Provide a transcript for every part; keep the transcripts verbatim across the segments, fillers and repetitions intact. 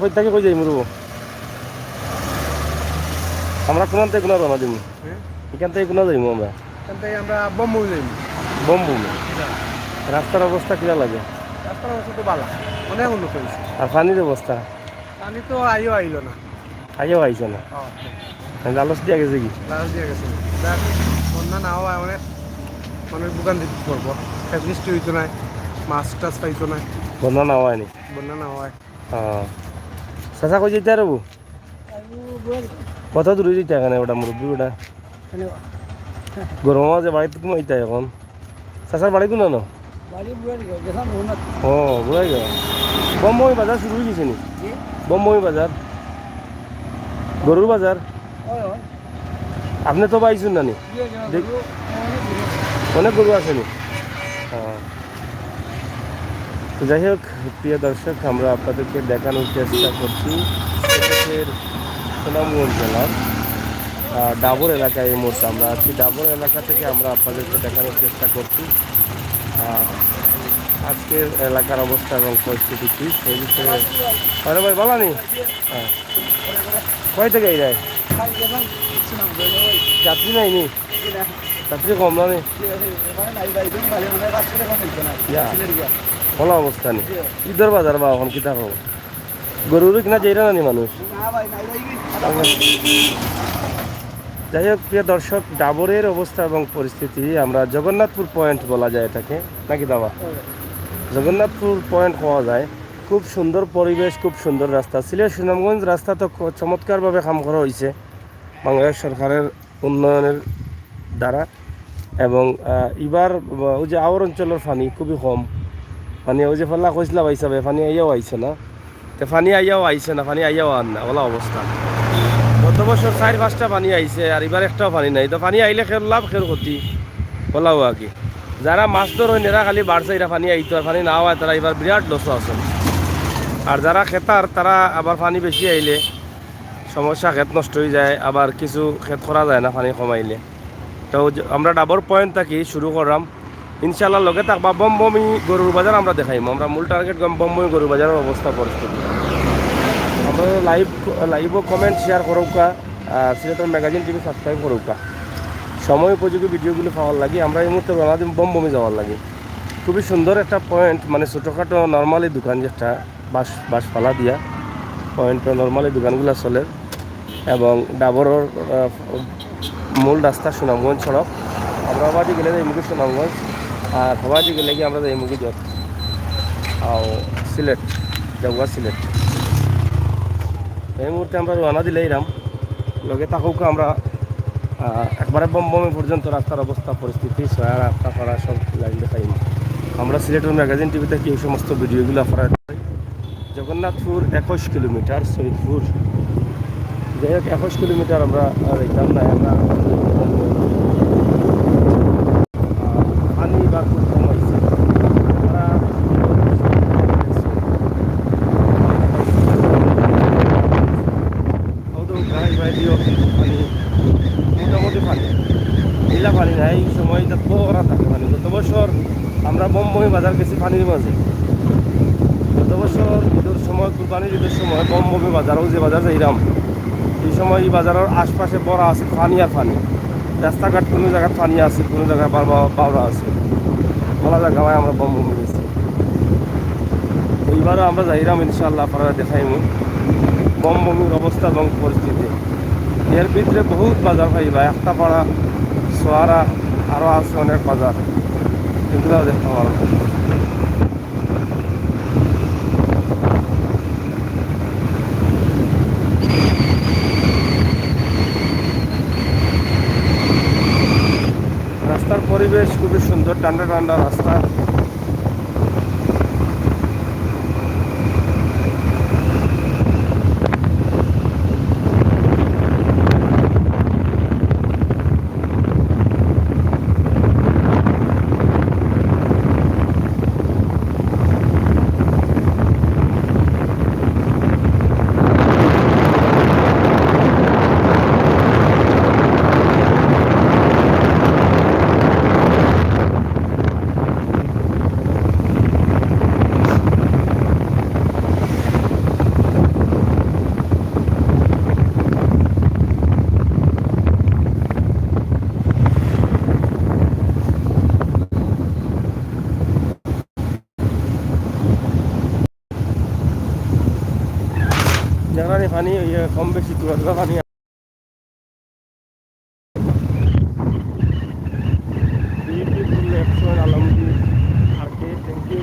কই থাকি কই যাইমু রে? আমরা কোনান থাকি কোনা রওনা দিমু? হ্যাঁ? ইখান থাকি কোনা যাইমু আমরা? এখান থেকে আমরা বোম্বই যাইমু। বোম্বই? রাস্তার অবস্থা কিলা লাগে? রাস্তার অবস্থা তো ভালা, অনেক উন্নত হইছে। আর পানির অবস্থা? পানি তো আইও আইলো না। আইও আইছে না? হ্যাঁ। লালচ দিয়া গেছে কি? লালচ দিয়া গেছে। যাক, বন্যা না হওয়ায় অনেক মানুষ ভোগান্তি পড়বো। খেত মিষ্টি হইতো না, মাছ টাছ পাইতো না। বন্যা না হওয়ায় নি? বন্যা না হওয়ায়। হ্যাঁ। চাচা কই যাইতা রে বাবু? কত দূরে যাইতা এখানে ওটা মুরব্বি ওটা? গরম মাঝে বাড়িত ঘুমাইতা এখন? চাচার বাড়ি কোনানো? বাড়ি বুড়ারিগাঁও, গেছিলাম রঘুনাথ। ও, বুড়ারিগাঁও। বোম্বই বাজার শুরু হয়ে গেছে নি? জি। বোম্বই বাজার? গরুর বাজার? হয়, হয়। আপনি তো পাইছুন না নি? জি, জি, দেখ- গরু, অনেক গরু। অনেক গরু আছে নি? হ্যাঁ। তো যাই হোক, প্রিয় দর্শক, আমরা আপনাদেরকে দেখানোর চেষ্টা করছি সিলেটের সুনামগঞ্জ জেলার, আহ, ডাবর এলাকায় এই মুহূর্তে আমরা আছি। ডাবর এলাকা থেকে আমরা আপনাদেরকে দেখানোর চেষ্টা করছি, আহ, আজকের এলাকার অবস্থা এবং পরিস্থিতি কি, সেই বিষয়ে। আরে ভাই, বলা নি? হ্যাঁ। কই থেকে এই রে? যাত্রী নাই নি? যাত্রী কম না নি? ইয়া। ভালা অবস্থা নি? ঈদর বাজার বা এখন কিতা খবর? গরুর কিনা যাইরা না নি মানুষ? যাই হোক, প্রিয় দর্শক, ডাবরের অবস্থা এবং পরিস্থিতি, আমরা জগন্নাথপুর পয়েন্ট বলা যায় এটাকে, নাকি দাবা? জগন্নাথপুর পয়েন্ট পাওয়া যায়। খুব সুন্দর পরিবেশ, খুব সুন্দর রাস্তা। সিলেট সুনামগঞ্জ রাস্তা তো ক-, চমৎকারভাবে কাম করা হইছে বাংলাদেশ সরকারের উন্নয়নের দ্বারা। এবং, আহ, ইবার, আহ, ওই যে আওর অঞ্চলের পানি খুবই কম, মানে ওই যে ফল্লা কইসলা ভাই সাহেব, পানি আইয়াও আইছে না। তে পানি আইয়াও আইছে না, পানি আইয়াও আর না, ওলা অবস্থা। গত বছর চাইর পাঁচটা পানি আইছে, আর ইবার একটাও পানি নাই। তো পানি আইলে খের লাভ, খের ক্ষতি, ওলাও আর কি। যারা মাছ ধর হয়, নেরা খালি বাড়ছে, এরা পানি আইতো, আর পানি না হয়, তারা ইবার বিরাট লস আছে। আর যারা খেতার, তারা আবার পানি বেশি আইলে সমস্যা, খেত নষ্ট হয়ে যায়, আবার কিছু খেত করা যায় না পানি কমাইলে। তো যে আমরা ডাবর পয়েন্ট থাকি শুরু করলাম, ইনশাআল্লাহ লগে থাকবা। বমবমি গরুর বাজার আমরা দেখাইমু, আমরা মূল টার্গেট বমবমি গরুর বাজারের অবস্থা পরিস্থিতি। আমরা লাইভ, লাইভও কমেন্ট শেয়ার করুকা, আর সিলেটের ম্যাগাজিন টিভি সাবস্ক্রাইব করুকা। সময় উপযোগী ভিডিওগুলো পাওয়ার লাগি আমরা এই মুহূর্তে রওনা দিমু বমবমি যাওয়ার লাগি। খুবই সুন্দর একটা পয়েন্ট, মানে ছোটোখাটো নর্মালি দোকান যেটা বাঁশ, বাঁশপালা দিয়া পয়েন্টটা নরমালি দোকানগুলা চলের। এবং ডাবরর, আহ, মূল রাস্তা সুনামগঞ্জ সড়ক। আমরা হবাদি গেলে যাইমুগি সুনামগঞ্জ, আর হবাদি গেলে কি আমরা যাইমুগি যত আও সিলেট, দেওয়া সিলেট। এই মুহূর্তে আমরা রওনা দিলাইরাম। লগে থাকুক আমরা, আহ, একবারে বমবমি পর্যন্ত রাস্তার অবস্থা পরিস্থিতি, ছয়ারা, আটটা পাড়া সব লাইন দেখাইমু। আমরা সিলেটের ম্যাগাজিন টিভিতে কি এই সমস্ত ভিডিওগুলো আপনারা জগন্নাথপুর একুশ কিলোমিটার, সৈয়দপুর। যাই হোক, একুশ কিলোমিটার আমরা আর যাইতাম না, আমরা আহ, পানি বা খুব কম হয়েছে। আমরা ও তো গাই ভাই দিও, পানি মোটামুটি পানি, নীলা পানি নাই, এই সময় এটা বড় থাকে পানি। গত বছর আমরা বমবমি বাজার গেছি পানির মাঝে। গত বছর ঈদের সময়, কুরবানির ঈদের সময় বমবমি বাজারও যে বাজার যাইরাম, এই সময় এই বাজারের আশপাশে বড় আছে পানি আর পানি। রাস্তাঘাট কোনো জায়গায় পানি আছে, কোনো জায়গায় বারবার বাউরা আছে। ভালা জায়গা হয় আমরা বমবমি গেছি। এইবারও আমরা যাইরাম ইনশাআল্লাহ, আপনারা দেখাইমু বমবমির অবস্থা এবং পরিস্থিতি। এর ভিতরে বহুত বাজার পাইবা, একটা পাড়া, সোয়ারা, আরও আছে অনেক বাজার, এগুলাও দেখতে পারবো। রাস্তার পরিবেশ খুবই সুন্দর, ঠান্ডা ঠান্ডা রাস্তা। যেখানে পানি, ইয়ে, কম বেশি তুলা তুলা পানি। Beautiful action, Alamgir. R K, thank you।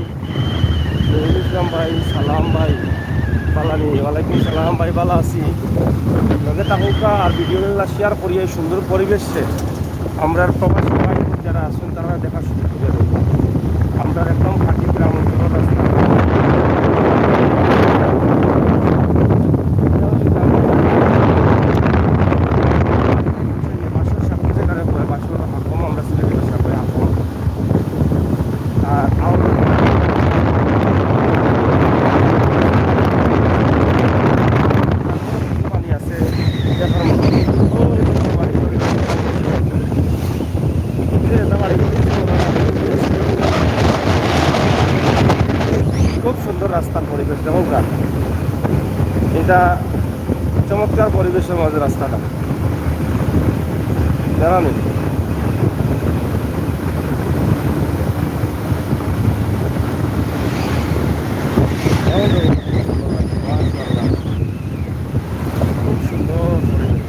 Nurul ইসলাম ভাই, সালাম ভাই, বালা নি? ওয়ালাইকুম সালাম ভাই, বালা আছি। লগে থাকুক্কা আর ভিডিওগুলা share করিয়া এই সুন্দর পরিবেশে আমরার প্রবাসী ভাই যারা আছেন, তারা দেখার সুযোগ করে দেব। আমরার একদম খাঁটি গ্রাম অঞ্চলের রাস্তা। বাঁশর সাথে যেখানে পড়ে, বাঁশর হাকম, আমরা সিলেটি ভাষায় কই হাকম। আর আউল পানি আছে, দেখার মতো। খুব সুন্দর রাস্তার পরিবেশ, দেখো গা। এটা চমৎকার পরিবেশের মাঝে রাস্তাটা, জানো নি? খুব সুন্দর পরিবেশ।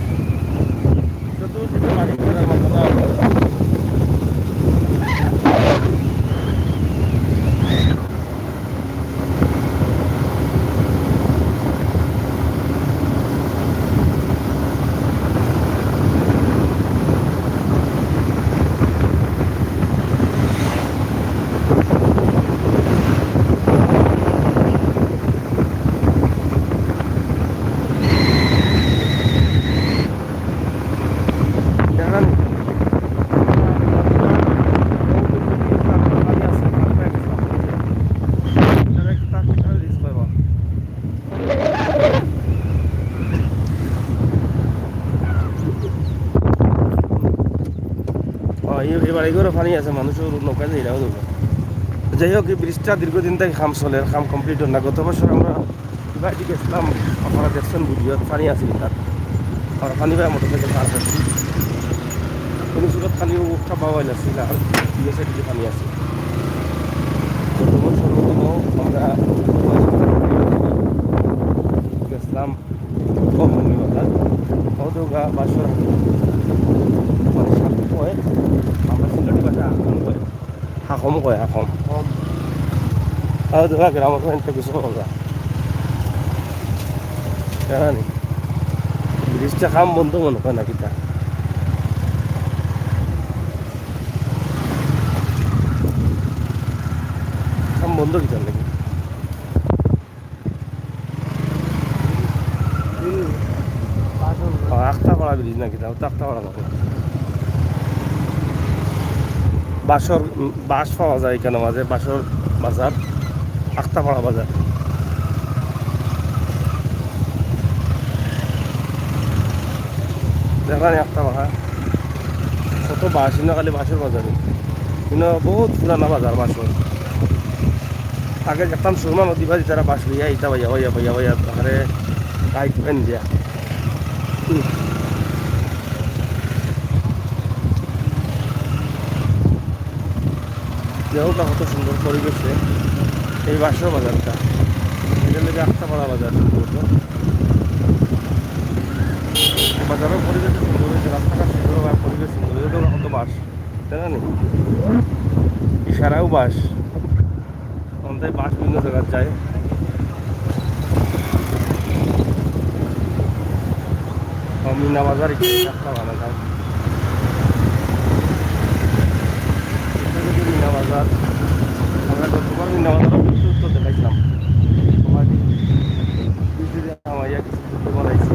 চতুর্দিকে বাড়ি ঘরের মতো না। ও, এই, এই বাড়িঘরও পানি আছে, মানুষও নৌকা দিয়ে এটাও দেবো। যাই হোক, এই ব্রিজটা দীর্ঘদিন থেকে কাম চলের, কাম কমপ্লিট হয় না। গত বছর আমরা বাড়িতে গেছিলাম, আপনারা দেখছেন ভিডিও, পানি আছে তাত। আর পানি পায় মোটরসাইকেল পার করছি। কোনো সুরত খালি ও একটা বাওয়াইল আছে, আর দুই সাইডে পানি আছে। গত বছর আমরা গেছিলাম ও মৌলভীবাজার, ও তো গা বাসর, মানে, সাপ কয়, আমরা সিলেটি ভাষা হাকম কয়। হাকম কয়, হাকম। আর তো গ্রামের ওখানে তো কিছু কম না। জানি। ব্রিজটা কাম বন্ধ মনে হয় নাকি তা? কাম বন্ধ কিতার লাগি? ও, আখতাপাড়া ব্রিজ নাকি? তাও তো আখতাপাড়া নাকি? বাঁশর, উম, বাঁশ পাওয়া যায় এখানে মাঝে, বাঁশর বাজার, আখতাপাড়া বাজার। দেখলাম আখতাপাড়া, কত বাঁশ, ইনো খালি বাঁশর বাজারে। ইনো বহুত পুরানা বাজার বাঁশর। আগে দেখতাম সুরমা নদী বাড়ি তারা বাঁশ লইয়া ইতা বাইয়া, বাইয়া, বাইয়া, বাইয়া, আরে বাইক ভ্যান দিয়া। হুম। দেখো না কত সুন্দর পরিবেশে এই বাঁশর বাজারটা। এটা লেগে আখতাপাড়া বাজার সম্ভবত। বাজারের পরিবেশ সুন্দর হয়েছে, রাস্তাঘাট সুন্দর হওয়ার পরিবেশ সুন্দর হয়েছে। দেখো না কত বাঁশ, তাই না নি? ইশারাও বাঁশ। অন্তায় বাঁশ বিভিন্ন জায়গায় যায়। ও, মিনা বাজার একটু একটা ভালো যায়। এটা যদি মিনা বাজার, আমরা গতবার মিনা বাজার অবশ্যই তো দেখাইছিলাম। তোমার কি কিছু যে আমার ইয়া কিছু করতে বানাইছি।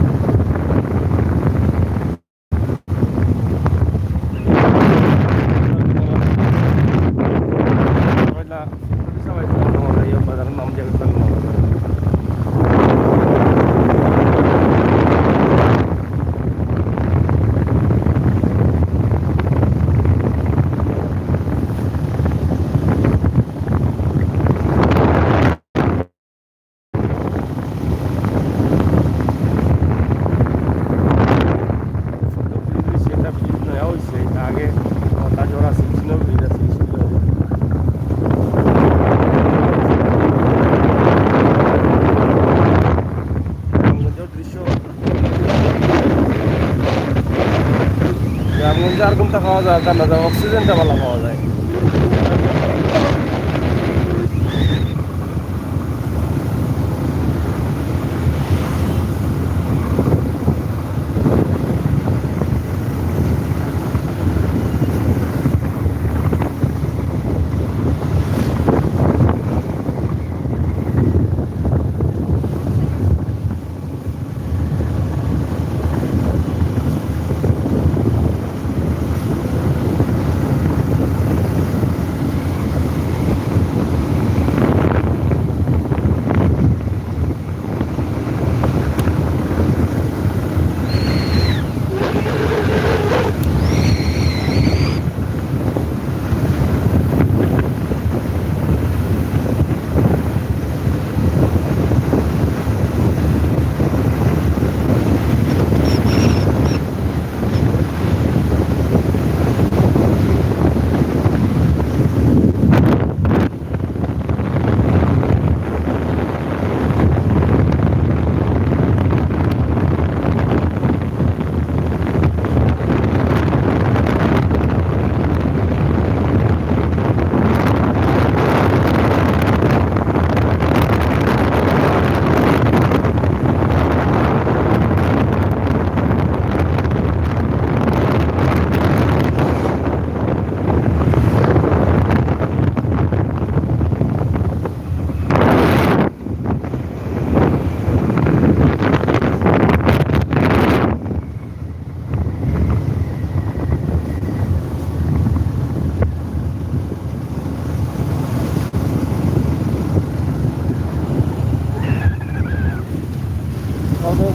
যার ঘুমটা খাওয়া যায়, তার না যায়, অক্সিজেনটা ভালো পাওয়া যায়।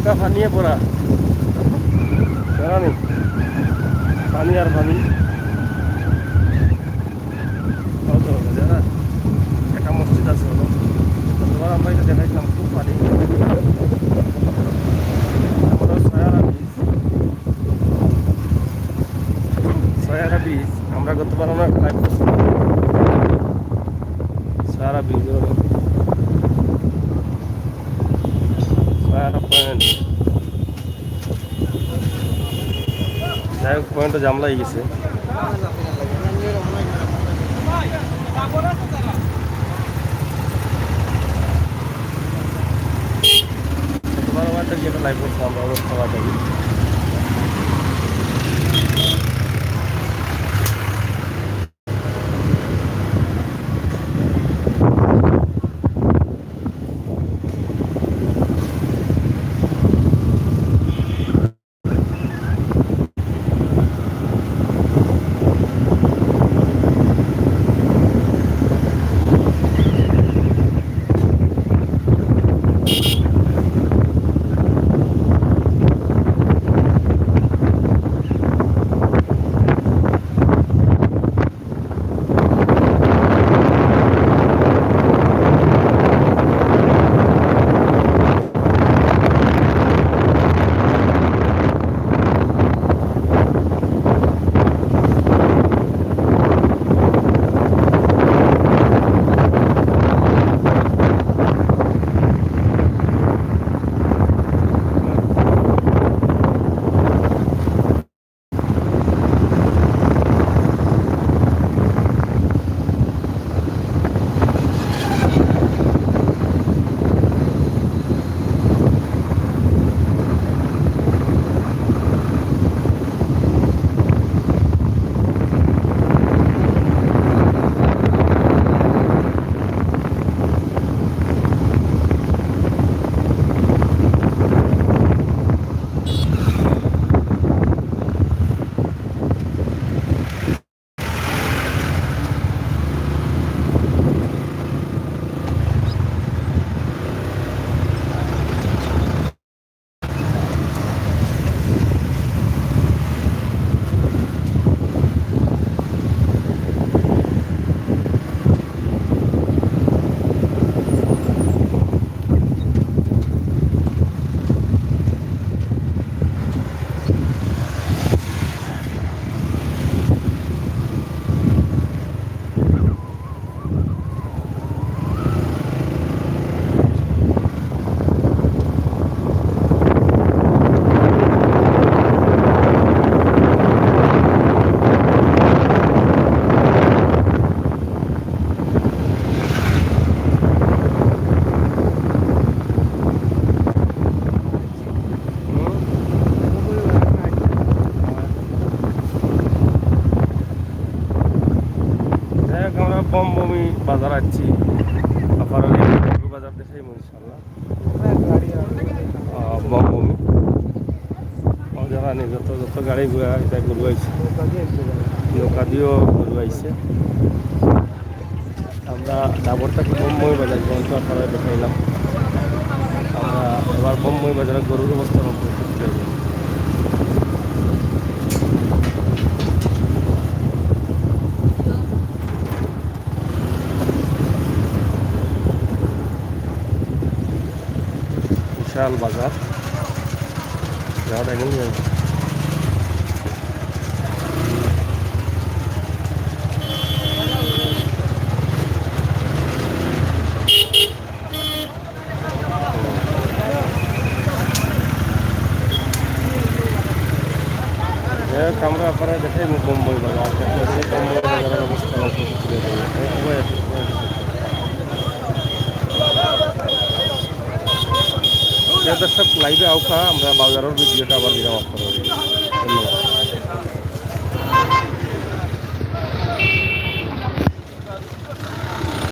কত পানিয়ে পড়া, জানি, পানি আর পানি। কত হবে জানা? একটা মসজিদ আছে হলো, গতবার আমরা এটা দেখাইছিলাম, খুব পানি। আমরা সায়ারা ব্রিজ, সায়ারা ব্রিজ, আমরা গতবার আমরা লাইভ করছিলাম সায়ারা ব্রিজ, সায়ারা পয়েন্ট। যাই হোক, পয়েন্টটা জাম লাগি গেছে। তোমার আমার তো যেটা লাইভ করছে, আমরা অবস্থা বাজারি। বাজার আইছি, আপনারারে গরুর বাজার দেখাইমু ইনশাআল্লাহ। আহ, বমবমি। ও যারা নিয়ে যত, যত গাড়ি ঘোড়া, এটা গরু আইছে। নৌকা দিয়েও গরু আইছে। আমরা ডাবর থাকি বমবমি বাজার পর্যন্ত আপনারারে দেখাইলাম। আমরা এবার বমবমি বাজারে গরুর অবস্থা লক্ষ্য করতে হবে। বিশাল বাজার। যাওয়া যায় না? যাই হোক, আমরা আপনারারে দেখাইমু বমবমি বাজার। বমবমি বাজারের অবস্থা আপনারারে তুলে ধরবো। যে দর্শক live-এ আউক্কা, আমরা বাজারের video-টা আবার দিলাম আপনারারে। ধন্যবাদ।